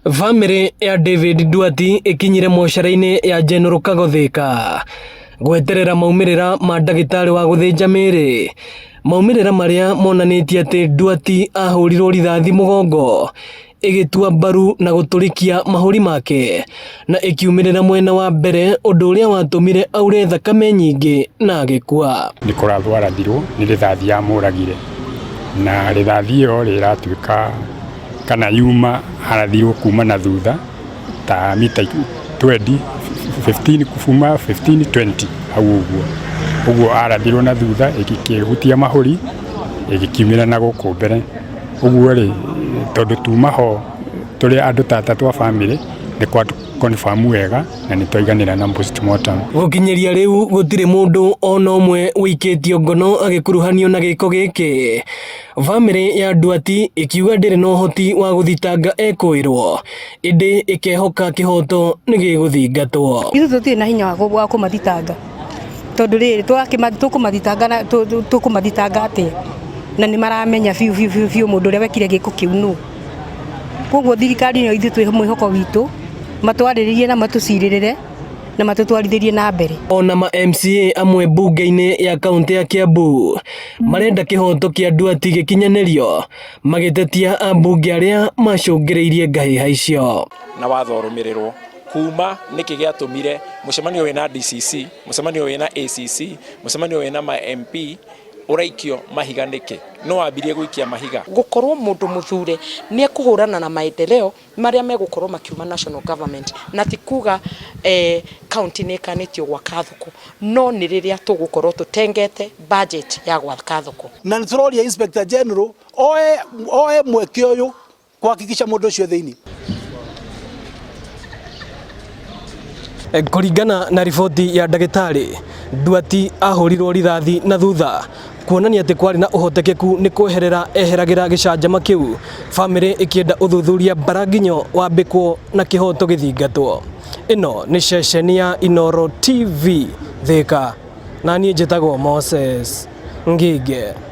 Bamĩrĩ ya David Nduati ĩkinyire mocarĩ-inĩ ya General Kago Thika gweterera maumĩrĩra ma ndagĩtarĩ wa gũthĩnja mĩĩrĩ. Maumĩrĩra marĩa monanĩtie atĩ Nduati ahũrirwo rithathi mũgongo ĩgĩtua mbaru na gũtũrĩkia mahũri make na ĩkiumĩrĩra mwena wa mbere ũndũ ũrĩa watũmire aure thakame nyingĩ na agĩkua. Nĩ kũrathwo arathirwo nĩ rithathi yamũragire na rithathi ĩyo rĩ ĩratuĩka kana yuma arathirwo kuma na thutha ta mita 20 15 kuma 15 20 hau ũguo. Ũguo arathirwo na thutha ĩkĩhutia mahũri ĩgĩkiumĩra na gũkũ mbere. Ũguo rĩ tondũ tuma ho tũrĩ andũ ta atatũ a bamĩrĩ nĩ kwa confirm wega na nĩ twaiganĩra na postmortem. Gũkinyĩria rĩu gũtirĩ mũndũ ona ũmwe ũikĩtio ngono agĩkuruhanio na gĩko gĩkĩ. Bamĩrĩ ya Nduati ĩkiuga ndĩrĩ na ũhoti wa gũthitanga ekũĩrwo, ĩndĩ ĩkehoka kĩhoto nĩ gĩgũthingatwo. Ithuĩ tũtirĩ na hinya wa kũmathitanga tondũ rĩrĩ tũkũmathitanga tũkũmathitanga atĩa na nĩ maramenya biũ biũ biũ biũ mũndũ ũrĩa wekire gĩko kĩu nũ. Koguo thirikari nĩyo ithuĩ twĩ mwĩhoko witũ matwarĩrĩrie na matũcirĩrĩre na matũtwarithĩrie na mbere. Ona ma MCA amwe mbunge-inĩ ya kaũntĩ ya Kiambu marenda kĩhoto kĩa Nduati gĩkinyanĩrio magĩtetia ambunge arĩa macũngĩrĩirie ngahĩha icio. Na watho ũrũmĩrĩrwo kuma nĩkĩ gĩatũmire mũcemanio wĩna DCC, mũcemanio wĩna ACC, mũcemanio wĩna ma MP ũraikio mahiga nĩkĩ? No wambirie gũikia mahiga? Gũkorwo mũndũ mũthure nĩ ekũhũrana na maendeleo marĩa megũkorwo makiuma national government na ti kuga eh, county nĩ ĩkanĩtio gwaka thoko no nĩ rĩrĩa tũgũkorwo tũtengete budget ya gwaka thoko. Na nĩ tũroria Inspector General oe oe mweke ũyũ kuhakikisha mũndũ ũcio thĩinĩ. Kũringana na riboti ya ndagĩtarĩ, Nduati ahũrirwo rithathi na thutha kuonania atĩ kwarĩ na ũhotekeku nĩ kweherera eheragĩra gĩcanjama kĩu, bamĩrĩ ĩkĩenda ũthuthuria mbaranginyo wambĩkwo na kĩhoto gĩthingatwo. Ĩno nĩ ceceni ya Inooro TV Thika, na niĩ njĩtagwo Moses Ngige.